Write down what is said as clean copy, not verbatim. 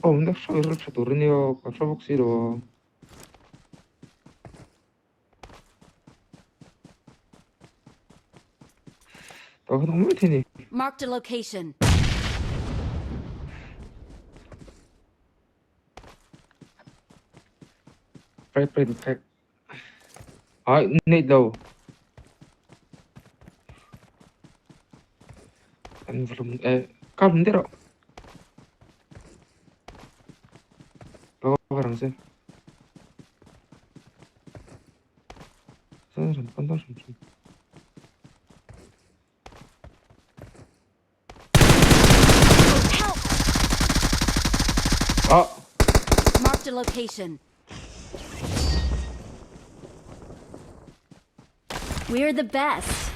Awmna hre hre tur a nia ka hre bawk si lo a. Tah khan awm mai thei a ni. Marked a location. Prek prek prek. Ai nei lo. An vlum e ka vlum der rawh. Lo cover ang che. Chuan rawn pan dawn hrim hrim. Help! Ah! Marked a location. We're the best.